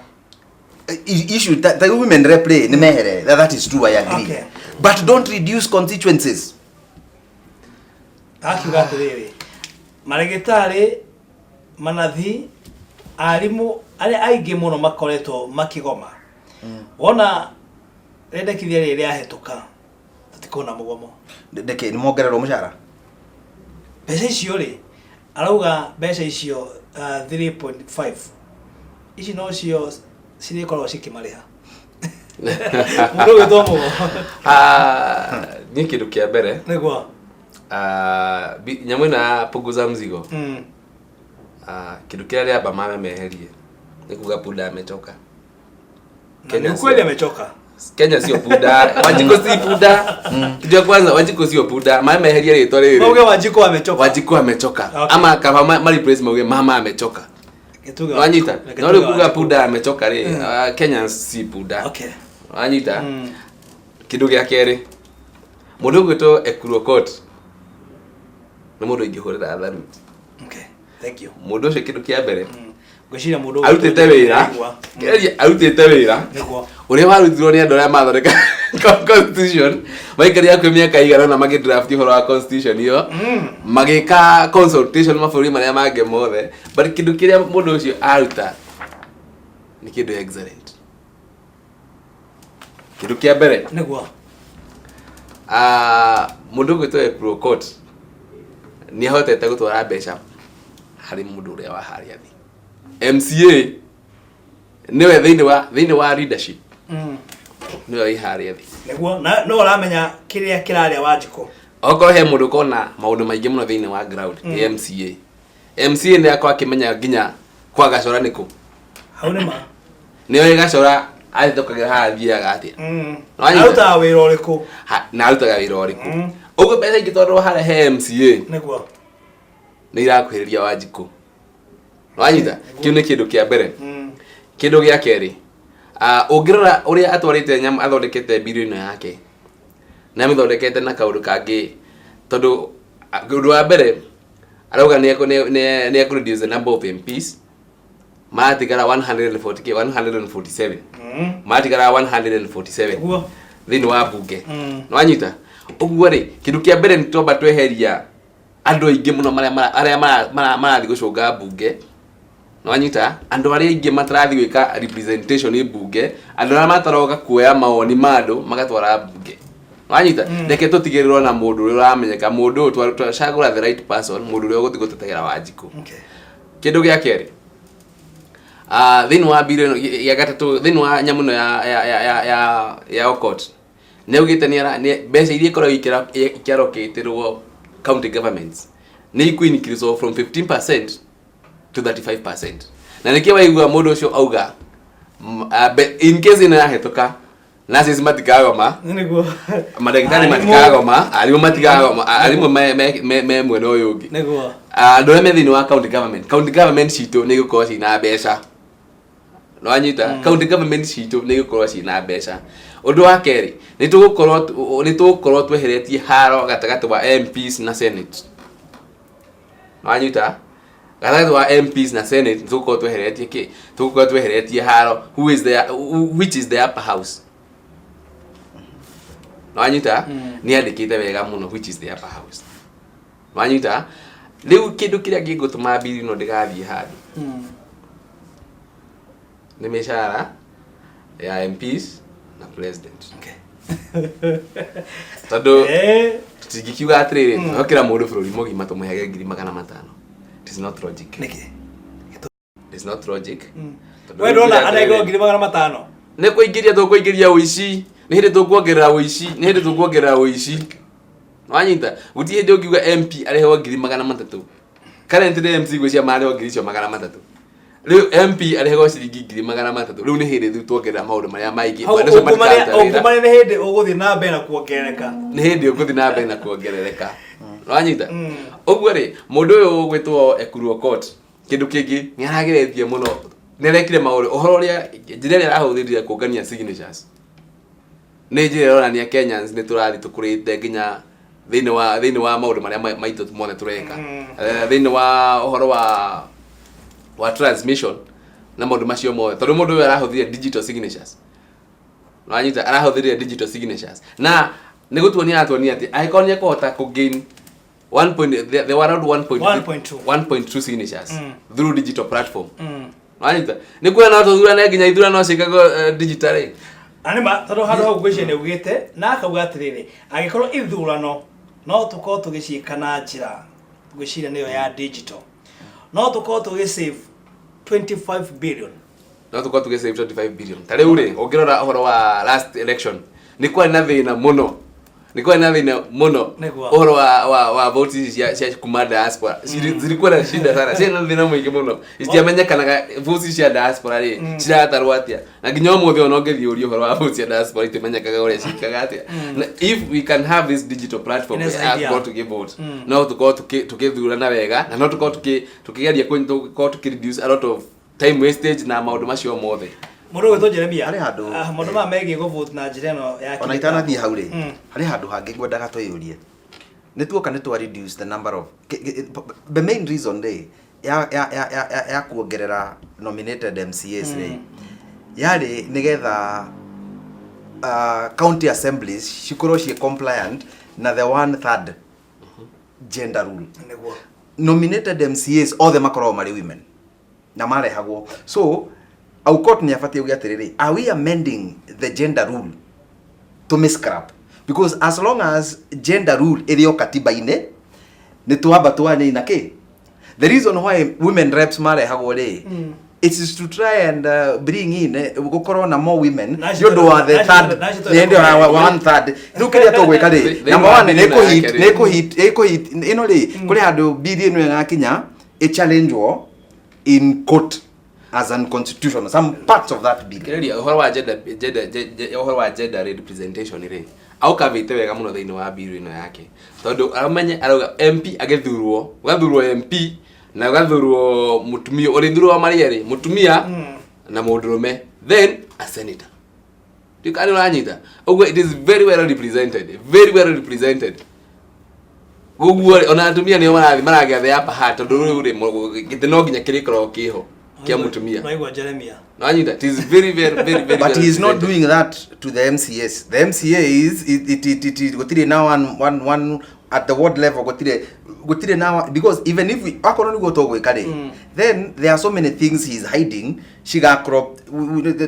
Issue ta women rep rĩ, nĩ mehere. That is true, I agree. But don't reduce constituencies. Akiuga atĩrĩrĩ, marĩgĩtarĩ, manathi, arimũ arĩa aingĩ mũno makoretwo makĩgoma, wona rĩendekithia rĩrĩ rĩahĩtũka, tũtikona mũgomo. Nĩkĩ nĩ mongererwo mũcara? Mbeca icio rĩ, arauga mbeca icio 3.5 ici nocio cirĩkoragwo cikĩmarĩha. Mũndũ ũgwĩtwo Mũgo. Ah, niĩ kĩndũ kĩa mbere, ah, nyamũ ĩno ya Punguza Mzigo, ah, kĩndũ kĩrĩa rĩamba mame meherie nĩ kuga punda amechoka. Na nĩ ukweli amechoka. Kenya sio punda, Wanjikũ si punda. Kitu ya kwanza, Wanjikũ sio punda. Mame meherie rĩtwa rĩrĩ. Mauge Wanjikũ amechoka. Wanjikũ amechoka. Ama kaba ma replace, mauge mama amechoka. Gĩtuge Wanyita? Reke No tuge rĩu kuga Wanjikũ. punda amechoka rĩ, ah, Kenyans si punda. Wanyita? Kĩndũ gĩa kerĩ, mũndũ ũgwĩtwo Ekuru Aukot nĩ mũndũ ingĩhũrĩra tharuti. Okay. Thank you. Mũndũ ũcio, kĩndũ kĩa mbere, Ngwĩciria mũndũ arutĩte wĩra Nĩaigua. Kĩgeria, arutĩte wĩra ũrĩa warutirwo nĩ andũ arĩa mathondeka constitution, maikarire hakuhĩ mĩaka igana na magĩdraft ũhoro wa constitution ĩyo, magĩka consultation mabũrũri marĩa mangĩ mothe. But kĩndũ kĩrĩa mũndũ ũcio aruta nĩ kĩndũ excellent. Kĩndũ kĩa mbere, ah, mũndũ ũgwĩtwo Ekuru Aukot nĩ ahotete gũtwara mbeca harĩ mũndũ ũrĩa wa harĩa thĩ, MCA, nĩwe thĩinĩ wa leadership, nĩwe wĩ harĩa thĩ. Nĩguo na no ũramenya kĩrĩa kĩrarĩa Wanjikũ. Okorwo he mũndũ ũkona maũndũ maingĩ mũno thĩinĩ wa ground, nĩ MCA. MCA nĩ akorwo akĩmenya nginya kwa Gacora nĩkũ. Hau nĩ ma. Nĩoĩ Gacora athĩtũkagĩra haha, athiaga atĩa. Wanyita? Arutaga wĩra ũrĩkũ? Na arutaga wĩra ũrĩkũ. Ũguo mbeca ingĩtwarwo harĩa he MCA, nĩ irakuhĩrĩria Wanjikũ. Wanyita? Kĩu nĩ kĩndũ kĩa mbere. Kĩndũ gĩa kerĩ, ah, ũngĩrora ũrĩa atwarĩte nyamũ, athondekete bill ĩno yake, na amĩthondekete na kaũndũ kangĩ, tondũ ah, ũndũ wa mbere, Arauga nĩ ekũ reduce the number of MPs maratigara 140 147. Maratigara 147 Thĩinĩ wa bunge. Nĩwanyita? Ũguo rĩ, kĩndũ kĩa mbere nĩ twamba tweheria andũ aingĩ mũno marĩa arĩa marathiĩ gũcũnga mbunge. Nĩwanyita? Andũ arĩa aingĩ matarathiĩ gwĩka representation mbunge, andũ arĩa mataroka kuoya mawoni ma andũ magatwara mbunge. Nĩwanyita? Reke tũtigĩrĩrwo na mũndũ ũrĩa ũramenyeka, mũndũ ũyũ twacagũra the right person, mũndũ ũrĩa ũgũthiĩ gũtetera Wanjikũ. Kĩndũ gĩa kerĩ, thĩinĩ wa bill ĩno, gĩa gatatũ, thĩinĩ wa nyamũ ĩno ya Aukot, nĩ augĩte nĩ mbeca iria ikoragwo ikĩallocatĩrwo county governments nĩ ikũ increase from 15% to 35%. Na nĩkĩo waigua mũndũ ũcio auga in case ĩno yahĩtũka, nurses matikagoma, mandagĩtarĩ matikagoma, arimũ matikagoma, arimũ me mwena ũyũ ũngĩ. Andũ arĩa me thĩinĩ wa county government citũ nĩ igũkorwo ciĩna mbeca. Nĩwanyita? County government citũ nĩ igũkorwo ciĩna mbeca. Ũndũ wa kerĩ, nĩ tũgũkorwo tweheretie haro gatagatĩ wa MPs na Senate. Nĩwanyita? Gatagatĩ wa MPs na Senate nĩ tũgũkorwo tweheretie kĩ? Tũgũkorwo tweheretie haro who is the which is the upper house. Nĩwanyita? Nĩ andĩkĩte wega mũno which is the upper house. Nĩwanyita? Rĩu kĩndũ kĩrĩa gĩgũtũma bill ĩno ndĩgathiĩ handũ nĩ mĩcara ya MPs na president, tondũ tũtingĩkiuga atĩrĩrĩ, twahokera mũndũ bũrũri mũgima tũmũheage 500,000. It is not logic. Nĩkĩ? It is not logic. Tondũ We rĩu ndona ngiuga anengwo atĩrĩrĩ, 500,000? Nĩ kũingĩria tũkũingĩria ũici, nĩ hĩndĩ tũkuongerera ũici, nĩ hĩndĩ tũkuongerera ũici. Wanyita? Gũtirĩ hĩndĩ ũngiuga MP arĩhwo 300,000. Currently MC gwĩcia marĩhwo ngiri icio 300. Rĩu MP arĩhagwo ciringi 300,000. Rĩu nĩ hĩndĩ rĩu tuongerera maũndũ marĩa maingĩ. Hau Andũ acio matikaruta wĩra. Ungumania nĩ hĩndĩ ũgũthiĩ na mbere na kuongerereka. Nĩ hĩndĩ ũgũthiĩ na mbere na kuongerereka. Wanyita? Ũguo rĩ, mũndũ ũyũ ũgwĩtwo Ekuru Aukot, kĩndũ kĩngĩ nĩ arageretie mũno, nĩ arekire maũndũ, ũhoro ũrĩa, njĩra ĩrĩa arahũthĩrire kũngania signatures nĩ njĩra ĩronania Kenyans nĩ tũrathiĩ tũkũrĩte nginya thĩinĩ wa maũndũ marĩa maitũ mothe tũreka. Thĩinĩ wa ũhoro wa transmission na maũndũ macio mothe, tondũ mũndũ ũyũ arahũthĩrire digital signatures. Wanyita? Arahũthĩrire digital signatures na nĩ gũtuonia aratuonia atĩ angĩkorwo nĩ ekũhota kũ gain 1 point, there were around 1.2 1.2. 1.2 signatures through digital platform. Wanyita? Nĩ kuona no tũthurane nginya ithurano ciĩkagwo digitally. Na nĩ ma, tondũ handũ hau ngwĩciria nĩ augĩte na akauga atĩrĩrĩ, angĩkorwo ithurano no tũkorwo tũgĩciĩka na njĩra ngwĩciria nĩyo ya digital, no tũkorwo tũgĩ save 25 billion. No tũkorwo tũgĩ save 25 billion. Ta rĩu rĩ, ũngĩrora ũhoro wa last election, nĩ kwarĩ na thĩna mũno, nĩ kwarĩ na thĩna mũno. Ũhoro wa votes ici cia kuma diaspora zilikuwa na shida sana, ciarĩ na thĩna mũingĩ mũno, citiamenyekanaga votes ici cia diaspora rĩ ciratarwo atĩa. Na nginya ũmũthĩ ona ũngĩthiĩ ũrie ũhoro wa votes cia diaspora, itimenyekaga ũrĩa ciĩkaga atĩa. Na if we can have this digital platform ya Inasaidia. gũkorwo tũkĩ-vote, no tũkorwo tũkĩthurana wega na no tũkorwo tũkĩgeria tũkorwo tũkĩ reduce a lot of time wastage na maũndũ macio mothe. Mũndũ ũgwĩtwo Jeremia, Harĩ handũ- maũndũ maya megiĩ gũvote na njĩra ĩno ya Ona kĩmĩtambo. itanathiĩ hau rĩ, harĩ handũ hangĩ ngwendaga twĩyũrie. Nĩ tuoka nĩ twa reduce the number of the main reason rĩ ya kuongerera nominated MCAs rĩ yarĩ nĩgetha county assemblies cikorwo ciĩ compliant na the one third gender rule. Nominated MCAs othe makoragwo marĩ women na marehagwo, so Aukot nĩ abatiĩ uge atĩrĩrĩ, are we amending the gender rule to scrap? Because as long as gender rule ĩrĩ o katiba-inĩ, nĩ twamba twanina kĩ. The reason why women reps marehagwo rĩ, it is to try and bring in gũkorwo na more women nĩ ũndũ wa the third nĩ ũndũ wa one third. Rĩu kĩrĩa tũgwĩka rĩ, number one, nĩ kũhit nĩ kũhit ĩno rĩ, kũrĩ handũ bill ĩno ĩgakinya ĩ challenge in court as unconstitutional, some parts of that bill. Kĩrĩria ũhoro wa gender, ũhoro wa gender representation rĩ, aũkavĩte wega mũno thĩinĩ wa bill ĩno yake, tondũ amenye arauga MP agĩthurwo, ũgathurwo MP na ũgathurwo mũtumia, ũrĩthurwo marĩ erĩ, mũtumia na mũndũrũme, then a senator. Ndikani ũranyita? Ũguo it is very well represented, very well represented. Ũguo rĩ, ona atumia nĩo marathiĩ maragĩa the upper hand tondũ rĩu rĩ gĩtĩ no nginya kĩrĩkoragwo kĩho kĩa mũtumia. Waigua Jeremia. Nwanyita, it is very very very very but very he is not presented. doing that to the mcs the mca is it it it, it, it gutire na one one one at the ward level gutire gutire na because even if we akorwo niguo tũgwĩka rĩ, then there are so many things he is hiding cigacrop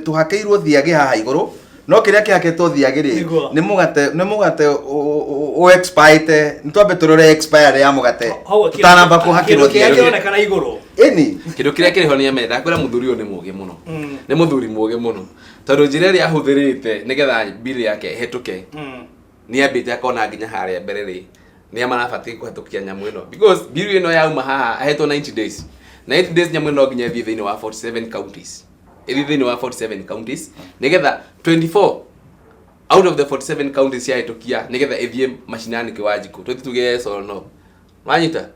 tũhakĩirwo thiagĩ haha igũrũ no kĩrĩa kĩhakĩtwo thiagĩ rĩ Nĩguo. nĩ mũgate nĩ mũgate ũ expirete nĩ twambe tũrore expiry ya mũgate Hau tũtanamba kũhakĩrwo kĩndũ kĩrĩa thiagĩ kĩronekana igũrũ. ĩni Kĩndũ kĩrĩa kĩrĩ ho nĩ amenya ndakwĩra mũthuri ũyũ nĩ mũũgĩ mũno. Nĩ mũthuri mũũgĩ mũno tondũ njĩra ĩrĩa ahũthĩrĩte nĩgetha bill yake ĩhetũke nĩ ambĩte akona nginya harĩa mbere rĩ nĩa marabatiĩ kũhetũkia nyamũ ĩno because bill ĩno yauma haha ahetwo 90 days, 90 days nyamũ ĩno no nginya ĩthiĩ thĩinĩ wa 47 counties, ĩthiĩ thĩinĩ wa 47 counties nĩgetha 24 out of the 47 counties ciahĩtũkia nĩgetha ĩthiĩ macinani kĩwanjikũ tũthiĩ tuge yes or no. Wanyita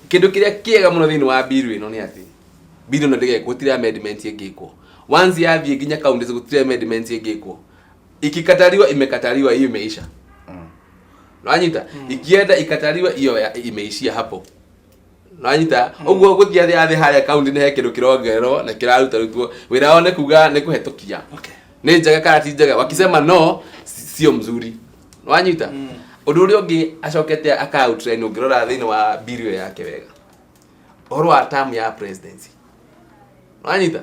kĩndũ kĩrĩa kĩega mũno thĩinĩ wa bill ĩno nĩ atĩ bill ĩno ndĩgekwo, gũtirĩ amendment ĩngĩkwo. Once yathiĩ nginya counties, gũtirĩ amendment ĩngĩkwo. Ikikataliwa, imekataliwa, hiyo imeisha. Nwanyita ikienda ikataliwa, hiyo imeishia hapo. Nwanyita ũguo gũthiĩ athĩ athĩ harĩa kaunti nĩ he kĩndũ kĩrongererwo na kĩraruta rutwo wĩra wao nĩ kuga nĩ kũhetũkia nĩ njega kana ti njega. Wakisema no sio mzuri. Nwanyita ũndũ ũrĩa ũngĩ acokete aka outline ũngĩrora thĩinĩ wa bill ĩyo yake wega, ũhoro wa term ya presidency. Nwanyita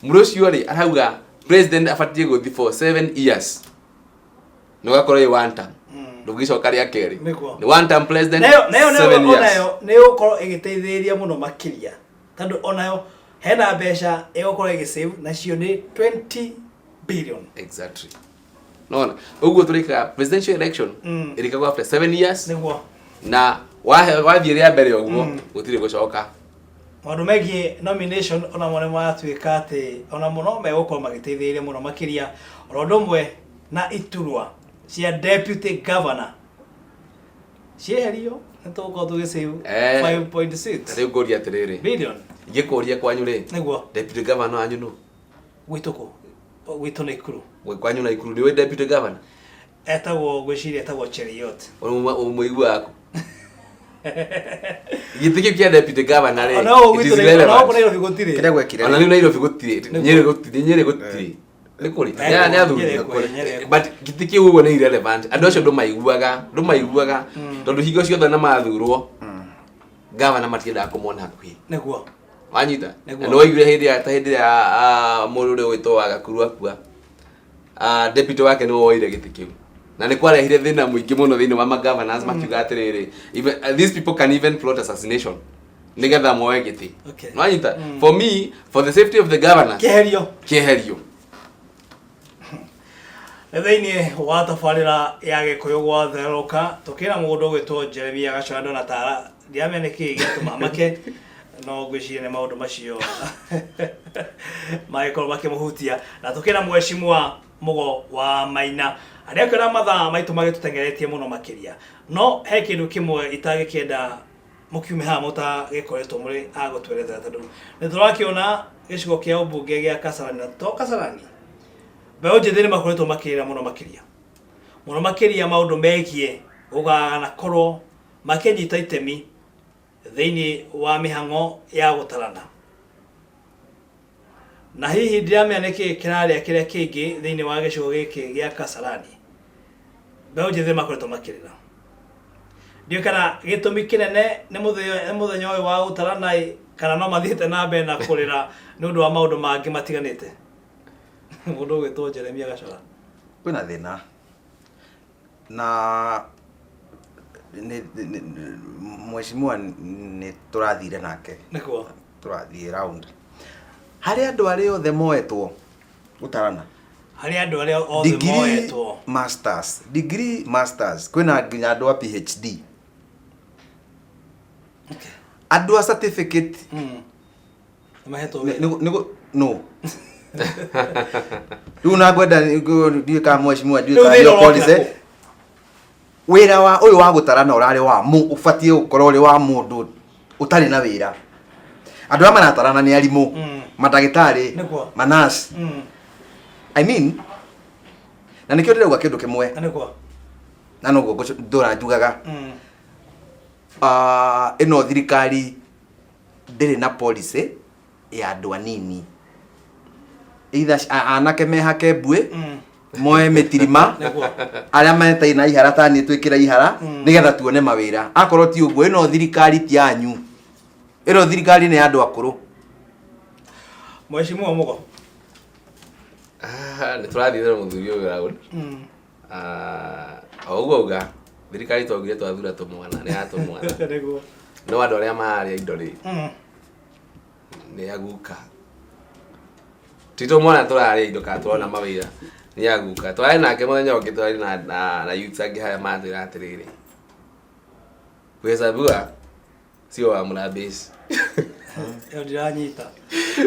mũndũ ũcio rĩ arauga president abatiĩ gũthiĩ for 7 years nĩ ũgakorwo ĩ one term, ndũngĩcoka rĩa kerĩ. Nĩguo. Nĩ one term president, Nayo 7 years. Onayo nĩ ĩgũkorwo ĩgĩteithĩrĩria mũno makĩria tondũ onayo hena mbeca ĩgũkorwo ĩgĩsave nacio nĩ 20 billion. Exactly. Nona ũguo tũrĩkaga presidential election ĩrĩkagwo after 7 years na wathiĩ rĩa mbere ũguo gũtirĩ gũcoka. Maũndũ megiĩ nomination onamo nĩ maratuĩka atĩ onamo no megũkorwo magĩteithĩrĩria mũno makĩria oro ũndũ ũmwe na iturwa cia deputy governor cieherio nĩ tũgũkorwo tũgĩsave 5.6 Rĩu ngũria atĩrĩrĩ, billion. Ingĩkũria kwanyu rĩ, deputy governor wanyu nũ? Gwitũ kũ? Gwitũ nĩ Ikuru. Kwanyu na Ikuru nĩ deputy governor? Etagwo, ngwĩciria etagwo Cheruiyot. Ũmũiguaga kũ? Gĩtĩ kĩu kĩa deputy governor rĩ, Ona ũguo it is gwitũ irrelevant. ona gũkũ Nairobi gũtirĩ. Kĩrĩa gwekire Ona rĩu Nairobi gũtirĩ, Nyĩrĩ gũtirĩ, Nyĩrĩ gũtirĩ, nĩ kũrĩ nĩ athuri. Nyĩrĩ kwĩ, Nyĩrĩ kwĩ. But gĩtĩ kĩu ũguo nĩ irrelevant. Andũ acio ndũmaiguaga, ndũmaiguaga tondũ hingo ciothe na mathurwo gavana matiendaga kũmona hakuhĩ. Wanyita? Nĩguo. Na nĩwaiguire hĩndĩ ya ta hĩndĩ ĩrĩa mũndũ ũrĩa ũgwĩtwo wa Gakuru akua, deputy wake nĩwe woire gĩtĩ kĩu na nĩ kwarehire thĩna mũingĩ mũno thĩinĩ wa magovernors makiuga atĩrĩrĩ, even, these people can even plot assassination nĩgetha moe gĩtĩ. Nwanyita, for me, for the safety of the governor, kĩeherio. Kĩeherio. Nĩ thĩinĩ wa tabarĩra ya Gĩkũyũ gwatherũka tũkĩra mũndũ ũgwĩtwo Jeremia Gacora ndona tara ndiramenya nĩkĩĩ gĩatũma make no ngwĩciria nĩ maũndũ macio magĩkorwo makĩmũhutia na tũkĩra mheshimiwa Mũgo wa Maina arĩa akĩona mathaa maitũ magĩtũtengeretie mũno makĩria no he kĩndũ kĩmwe itangĩkĩenda mũkiume haha mũtagĩkoretwo mũrĩ a gũtwerethera tondũ nĩ tũrakĩona gĩcigo kĩa ũmbunge gĩa Kasarani na to Kasarani mbeũ njĩthĩ nĩ makoretwo makĩrĩra mũno makĩria mũno makĩria maũndũ megiĩ gũganakorwo makĩnyita itemi thĩinĩ wa mĩhang'o ya gũtarana na hihi ndiramenya nĩkĩ kĩrarĩa kĩrĩa kĩngĩ thĩinĩ wa gĩcigo gĩkĩ gĩa Kasarani mbeũ njĩthĩ makoretwo makĩrĩra ndiũĩ kana gĩtũmi kĩnene nĩ mũthenya ũyũ wa gũtarana ĩ, kana no mathiĩte na mbere na kũrĩra nĩ ũndũ wa maũndũ mangĩ matiganĩte. Mũndũ ũgwĩtwo Jeremia Gacora. Kwĩna thĩna na mheshimiwa nĩ tũrathire nake tũrathiĩ round harĩ andũ arĩa othe moetwo gũtarana. Harĩ andũ arĩa othe degree moetwo. Masters degree, masters, kwĩna nginya andũ a PhD, andũ a certificate. Nĩmahetwo Nĩ- wĩra. No rĩu na ngwenda ndiũĩ kana mheshimiwa ndiũĩ Rĩu kana thĩna nĩo ũrokĩra policy. kũ? Wĩra wa ũyũ wa gũtarana ũrarĩ wa ũbatiĩ gũkorwo ũrĩ wa mũndũ ũtarĩ na wĩra. Andũ arĩa maratarana nĩ arimũ, mandagĩtarĩ, manas. I mean, na nĩkĩo ndĩrauga kĩndũ kĩmwe. Na nĩguo. Na noguo ndũra njugaga. Ah, ĩno thirikari ndĩrĩ na policy ya andũ anini either anake mehake mbuĩ moe mĩtirima Nĩguo. arĩa metai na ihara ta niĩ twĩkĩre ihara nĩgetha tuone mawĩra akorwo ti ũguo ĩno thirikari ti yanyu ĩno thirikari nĩ ya andũ akũrũ Mheshimiwa Mugo. Ah, nĩ tũrathiĩ na mũthuri ũyũ round. Ah, o ũguo auga thirikari twaugire twathura tũmwana nĩ ya tũmwana Nĩguo. no andũ arĩa mararĩa indo rĩ nĩ aguka ti tũmwana tũrarĩa indo kana tũrona mawĩra nĩ aguka twarĩ nake mũthenya ũngĩ twarĩ na, na, na youths angĩ harĩa matwĩra atĩrĩrĩ kuhesabiwa sio wa mrabesi Ĩyo ndiranyita.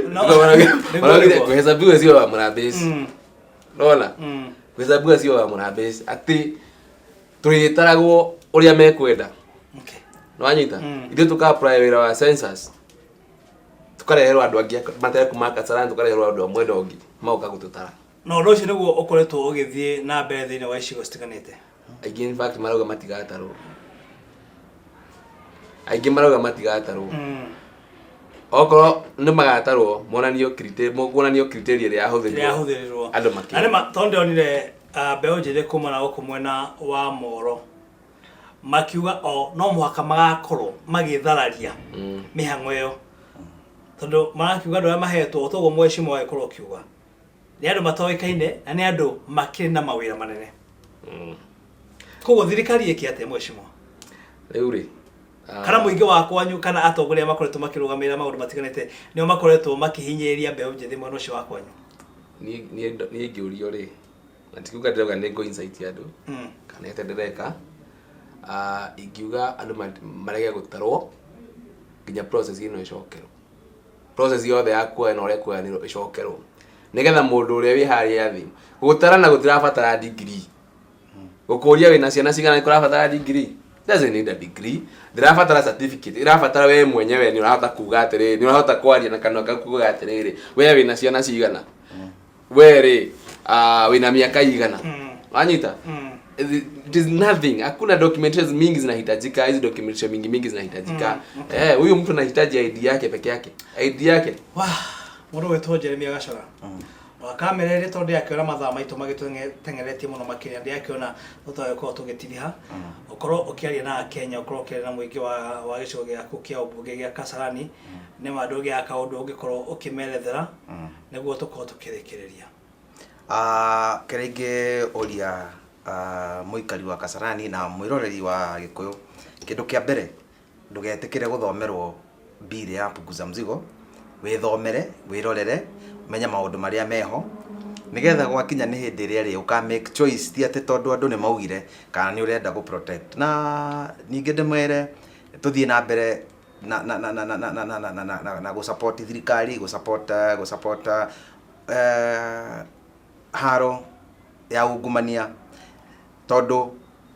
No, nĩguo, Maraugire nĩguo. kuhesabiwa sio wa mrabesi nona kuhesabiwa sio wa mrabesi atĩ tũrĩtaragwo ũrĩa mekwenda Okay. nĩwanyita ithuĩ tũka apply wĩra wa census tukareherwo andũ angĩ matekuma Kasarani tukareherwo andũ a mwena ũngĩ magoka gũtũtara Na ũndũ ũcio nĩguo ũkoretwo ũgĩthiĩ na mbere thĩinĩ wa icigo citiganĩte. Aingĩ in fact marauga matigatarwo aingĩ marauga matigatarwo okorwo nĩ magatarwo monanio criteria kuonanio criteria ĩrĩa Ĩrĩa yahũthĩrirwo yahũthĩrirwo. andũ Na makĩona nĩma tondũ ndĩronire ah, mbeũ njĩthĩ kuma na gũkũ mwena wa Moro makiuga o no mũhaka magakorwo magĩthararia mĩhang'o ĩyo tondũ marakiuga andũ arĩa mahetwo o toguo mheshimiwa agĩkorwo ũkiuga nĩ andũ matoĩkaine na nĩ andũ makĩrĩ na mawĩra manene koguo thirikari ĩke atĩa mheshimiwa Rĩu rĩ ah, kana mũingĩ wa kwanyu kana atongoria makoretwo makĩrũgamĩrĩra maũndũ matiganĩte nĩo makoretwo makĩhinyĩrĩria mbeũ njĩthĩ mwena ũcio wa kwanyu niĩ niĩ niĩ ingĩũrio rĩ na tikuga ndĩrauga nĩ ngũ insight andũ kana ĩte ndĩreka ah, ingiuga andũ marege gũtarwo nginya process ĩno ĩcokerwo process yothe ya kuoya na ũrĩa kuoyanĩrwo ĩcokerwo nĩgetha mũndũ ũrĩa wĩ harĩa thĩ gũtara na gũtirabatara degree gũkũria wĩna ciana cigana nĩ kũrabatara degree doesn't need a degree ndĩrabatara certificate ĩrabatara we mwenyewe nĩ ũrahota kuga atĩrĩrĩ nĩ ũrahota kwaria na kanua gaku kuga atĩrĩrĩ we wĩna ciana cigana we rĩ ah, wĩna miaka igana wanyita it is nothing hakuna documentations mingi zinahitajika hizi documentation mingi mingi zinahitajika eh huyu mtu anahitaji ID yake peke yake ID yake Wah, mũndũ gwĩtwo Jeremia Gacora wa kamera ĩrĩ tondũ ndĩrakĩona mathaa maitũ magĩtũteng'eretie mũno makĩria ndĩrakĩona tũtagĩkorwo tũgĩtiriha ũkorwo ũkĩaria na Akenya ũkorwo ũkĩaria na mũingĩ wa, wa gĩcigo gĩaku kĩa ũmbunge gĩa Kasarani nĩ ma ndũngĩaga kaũndũ ũngĩkorwo ũkĩmerethera nĩguo tũkorwo tũkĩrĩkĩrĩria Ah, kĩrĩa ingĩũria ah, mũikari wa Kasarani na mwĩroreri wa Gĩkũyũ kĩndũ kĩa mbere ndũgetĩkĩre gũthomerwo bill ya punguza mzigo wĩthomere wĩrorere ũmenye maũndũ marĩa meho nĩgetha gwakinya nĩ hĩndĩ ĩrĩa rĩ ũka make choice ti atĩ tondũ andũ nĩ maugire kana nĩ ũrenda gũ protect na ningĩ ndĩmwĩre tũthiĩ na mbere na na na na na na na na na na na na gũ support thirikari gũ support gũ support eh, haro ya ungumania tondũ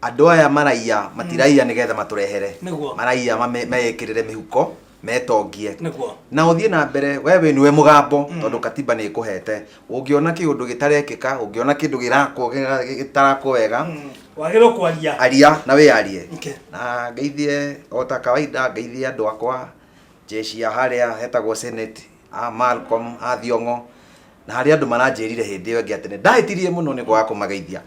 andũ aya maraiya matiraiya nĩgetha matũrehere Nĩguo. maraiya meĩkĩrĩre mĩhuko metongie Nĩguo. na ũthiĩ na mbere we wĩ nĩwe mũgambo tondũ katiba nĩ ĩkũhete ũngĩona kĩũndũ gĩtarekĩka ũngĩona kĩndũ gĩrakwo gĩtarakwo wega Wagĩrĩirwo kwaria aria na wĩyarie Okay. na ngeithie o ta kawaida ngeithie andũ akwa jeshi ya harĩa hetagwo senate a Malcolm a Thiong'o na harĩa andũ maranjĩrire hĩndĩ ĩyo ĩngĩ atĩ nĩ ndahĩtirie mũno nĩ kwaga kũmageithia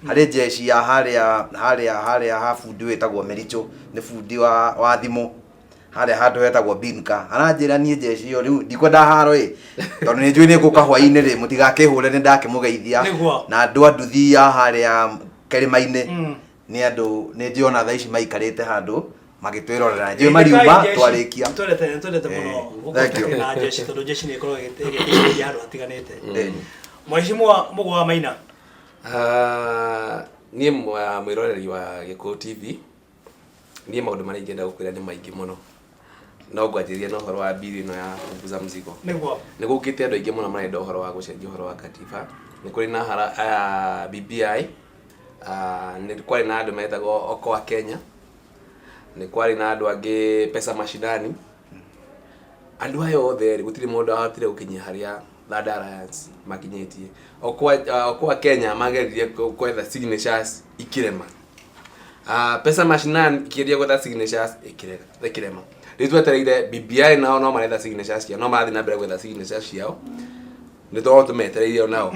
harĩ jeshi ya harĩa harĩa harĩa ha bundi wĩtagwo Mericho nĩ bundi wa, wa thimũ harĩa handũ hetagwo Binka aranjĩra niĩ jeshi ĩyo rĩu ndikwenda haro ĩ tondũ nĩ njũĩ nĩ ngũka hwaĩ-inĩ rĩ mũtigakĩhũre nĩ ndakĩmũgeithia Nĩguo. na andũ a nduthi ya harĩa kĩrĩma-inĩ nĩ andũ nĩ njĩona thaa ici maikarĩte handũ magĩtwĩrorera njũĩ mariuma twarĩkia twendete twendete mũno Eh, gũkorwo thank you. tũkĩrĩ na jeshi tondũ jeshi nĩ ĩkoragwo ĩgĩteithĩrĩria handũ hatiganĩte Eh. Mheshimiwa Mũgo wa Maina Ah, niĩ mwĩroreri wa Gĩkũyũ TV niĩ maũndũ marĩa ingĩenda gũkwĩra nĩ maingĩ mũno no ngwanjĩrĩria na ũhoro wa bill ĩno ya punguza mzigo nĩguo nĩ gũkĩte andũ aingĩ mũno marenda ũhoro wa gũcenjia ũhoro wa katiba nĩ kũrĩ na hara aya BBI ah, nĩ kwarĩ na andũ metagwo Okoa Kenya nĩ kwarĩ na andũ angĩ Pesa Mashinani andũ aya othe rĩ gũtirĩ mũndũ wahotire gũkinyia harĩa Third Alliance makinyĩtie Okoa, Okoa Kenya mageririe gwetha signatures ikĩrema Ah, pesa mashinani ikĩgeria gwetha signatures ĩkĩrema. Rĩu twetereire BBI, nao no maretha signatures ciao, no marathiĩ na mbere gwetha signatures ciao. Nĩ tũkorwo tũmetereire o nao.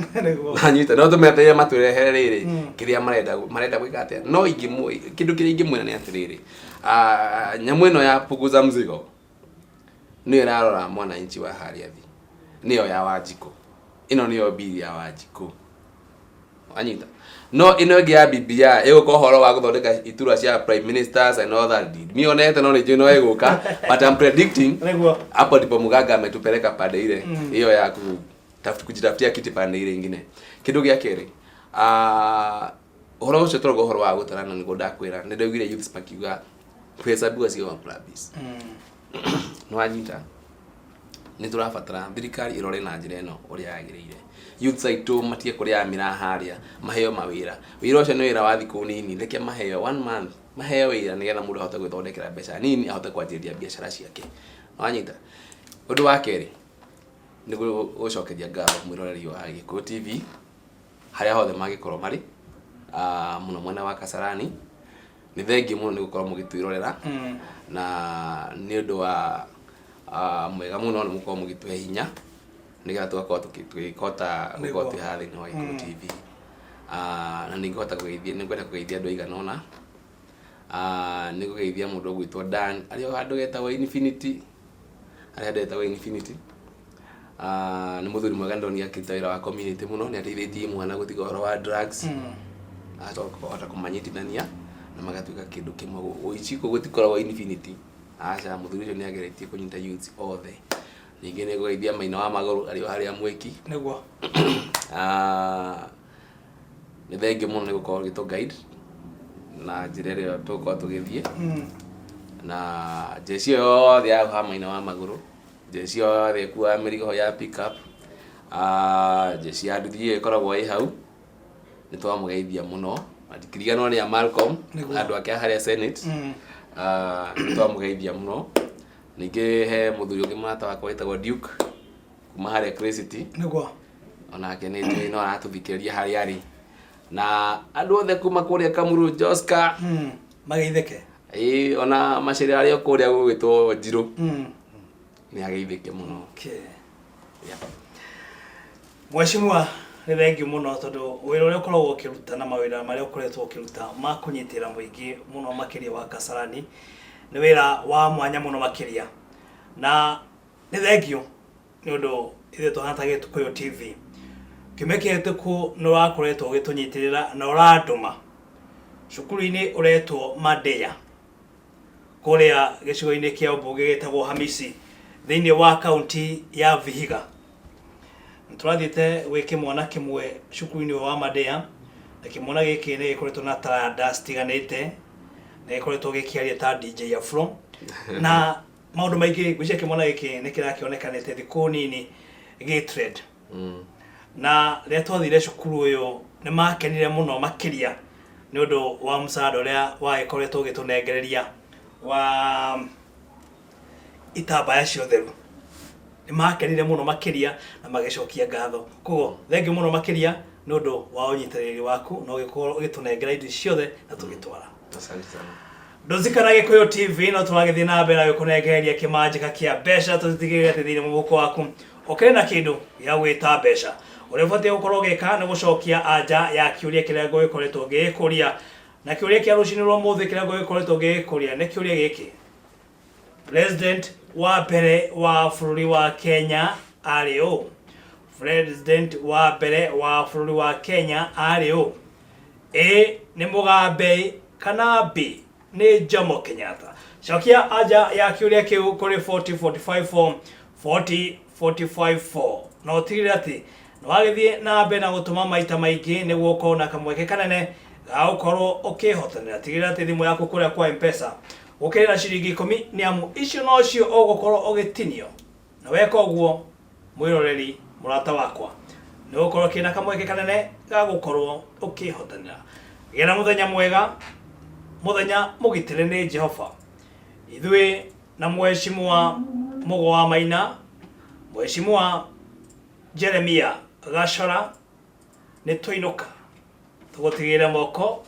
Nanyita no tũmetereire matũrehere rĩrĩ kĩrĩa marenda, marenda gwĩka atĩa. No ingĩmũ kĩndũ kĩrĩa ingĩmwĩra nĩ atĩrĩrĩ, ah, nyamũ ĩno ya punguza mzigo nĩyo ĩrarora mwananchi wa harĩa thĩ, nĩyo ya Wanjikũ. Ĩno nĩyo mbiri ya Wanjikũ, wanyita? No ĩno ĩngĩ ya BBI ĩgũka ũhoro wa gũthondeka iturwa cia prime ministers and all that, mionete no nĩ njũĩ no ĩgũka, but I'm predicting hapo ndipo mganga ametupeleka pande ile hiyo ya kujitafutia kiti pande ile ingine. Kĩndũ gĩa kerĩ, ah, ũhoro ũcio tũrauga ũhoro wa gũtarana, nĩguo ndakwĩra nĩ ndaugire youths makiuga kuhesabiwa sio mapurabis. Nĩ wanyita? Nĩ tũrabatara thirikari ĩrore na njĩra ĩno ũrĩa yagĩrĩire youths aitũ matige kũrĩa mĩraa harĩa, maheo mawĩra. Wĩra ũcio nĩ wĩra wa thikũ nini, reke maheo one month, maheo wĩra nĩgetha mũndũ ahote gwĩthondekera mbeca nini, ahote kwanjĩrĩria biacara ciake. Wanyita? Ũndũ wa kerĩ nĩ gũcokeria ngatho mwĩroreri wa Gĩkũyũ TV harĩa hothe mangĩkorwo marĩ, ah, mũno mwena wa Kasarani. Nĩ thengiũ mũno nĩ gũkorwo mũgĩtwĩrorera na nĩ ũndũ wa, ah, mwega mũno nĩ mũkorwo mũgĩtũhe hinya nĩgetha tũgakorwo tũgĩkota gũkorwo twĩ haha thĩinĩ wa Gĩkũyũ TV. Ah, na nĩ ngũhota kũgeithia, nĩ ngwenda kũgeithia andũ aigana ũna. Ah, nĩ ngũgeithia mũndũ ũgwĩtwo Dan arĩ o handũ getagwo Infinity, harĩa handũ getagwo Infinity. Ah, nĩ mũthuri mwega, ndonire akĩruta wĩra wa community mũno, nĩ ateithĩtie mwana gũtiga ũhoro wa drugs, acoka kũhota kũmanyitithania na magatuĩka kĩndũ kĩmwe. Ũici gũtikoragwo Infinity, aca. Mũthuri ũcio nĩ ageretie kũnyita youths othe. Ningĩ nĩ ngũgeithia Maina wa Magũrũ arĩ o harĩa Mwĩki. Ah, nĩ thengiũ mũno nĩ gũkorwo ũgĩtũ guide na njĩra ĩrĩa tũgũkorwo tũgĩthiĩ na jeshi ĩyo yothe ya haha Maina wa Magũrũ, jeshi yothe ĩkuaga mĩrigo ya pick up, ah, jeshi ya nduthi ĩyo ĩkoragwo ĩ hau, nĩ twamũgeithia mũno. Na ndikiriganwo nĩ a Malcolm, andũ ake a harĩa Senate. Ah, nĩ twamũgeithia mũno. Ningĩ he mũthuri ũngĩ mũrata wakwa wĩtagwo Duke kuma harĩa Clay City. Onake nĩ njũĩ no aratũthikĩrĩria harĩa arĩ, na andũ othe kuma kũrĩa Kamuru, Joska. Mageithĩke. Ĩĩ, ona macere arĩa kũrĩa gũgwĩtwo Njirũ nĩ ageithĩke mũno. Yeah. Mheshimiwa, nĩ thengiũ mũno tondũ wĩra ũrĩa ũkoragwo ũkĩruta na mawĩra marĩa ũkoretwo ũkĩruta ma kũnyitĩrĩra mũingĩ mũno makĩria wa Kasarani nĩ wĩra wa mwanya mũno makĩria, na nĩ thengiũ nĩ ũndũ ithuĩ tũhana ta Gĩtũkũyũ TV. Kiumia kĩhĩtũku nĩ ũrakoretwo ũgĩtũnyitĩrĩra na ũrandũma cukuru-inĩ ũretwo Madea kũrĩa gĩcigo-inĩ kĩa ũmbunge gĩtagwo Hamisi thĩinĩ wa kaunti ya Vihiga. Tũrathiĩte gwĩ kĩmwana kĩmwe cukuru-inĩ ũyũ wa Madea, na kĩmwana gĩkĩ nĩ gĩkoretwo na taranda citiganĩte, nĩ gĩkoretwo gĩkĩaria ta DJ Afro na maũndũ maingĩ. Ngwĩciria kĩmwana gĩkĩ nĩ kĩrakĩonekanĩte thikũ nini gĩ trend, na rĩrĩa twathire cukuru ũyũ nĩ makenire mũno makĩria nĩ ũndũ wa msaada ũrĩa wagĩkoretwo ũgĩtũnengereria wa itambaya cia ũtheru. Nĩ makenire mũno makĩria na magĩcokia ngatho. Koguo thengiũ mũno makĩria nĩ ũndũ wa ũnyitĩrĩri waku na ũgĩkorwo ũgĩtũnengera indo ici ciothe na tũgĩtwara. Asante sana. Ndũzikana Gĩkũyũ TV no tũragĩthiĩ na mbere na gũkũnengereria kĩmanjĩka kĩa mbeca, tũtigĩrĩre atĩ thĩinĩ mũhuko waku ũkĩrĩ na kĩndũ gĩa gwĩta mbeca. Ũrĩa ũbatiĩ gũkorwo ũgĩka nĩ gũcokia anja ya kĩũria kĩrĩa ngũgĩkoretwo ngĩgĩkũria, na kĩũria kĩa rũcinĩ rwa ũmũthĩ kĩrĩa ngũgĩkoretwo ngĩgĩkũria nĩ kĩũria gĩkĩ: President wa mbere wa bũrũri wa Kenya arĩ ũ? President wa mbere wa bũrũri wa Kenya arĩ ũ? A nĩ Mugabe kana B nĩ Jomo Kenyatta? Cokia anja ya kĩũria kĩu kũrĩ 40454, 40454, na ũtigĩrĩre atĩ nĩ wagĩthiĩ na mbere na gũtũma maita maingĩ nĩguo ũkorwo na kamweke kanene ga gũkorwo ũkĩhotanĩra. Tigĩrĩra atĩ thimũ yaku kũrĩa kwa M-Pesa gũkĩrĩ na ciringi 10, nĩ amu icio nocio ũgũkorwo ũgĩtinio, na weka ũguo, mwĩroreri mũrata wakwa, nĩ ũgũkorwo kĩna kamweke kanene ga gũkorwo ũkĩhotanĩra. Gĩa na mũthenya mwega, mũthenya mũgitĩre nĩ Jehova. Ithuĩ na Mheshimiwa Mũgo wa Maina, Mheshimiwa Jeremia Gachora, nĩ twainũka tũgũtigĩre moko.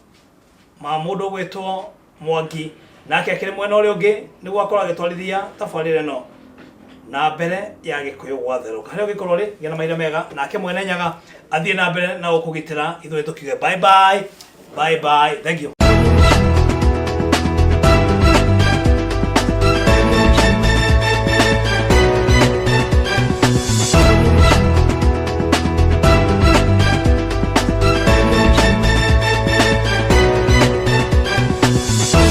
Ma mũndũ ũgwĩtwo Mwangi nake akĩrĩ mwena ũrĩa ũngĩ nĩguo akorwo agĩtwarithia tabarĩra ĩno na mbere ya Gĩkũyũ gwatherũka. Harĩa ũngĩkorwo ũrĩ, gĩa na mahinda mega, nake Mwene Nyaga athiĩ na mbere na gũkũgitĩra, ithuĩ tũkiuge bye bye, bye bye, thank you.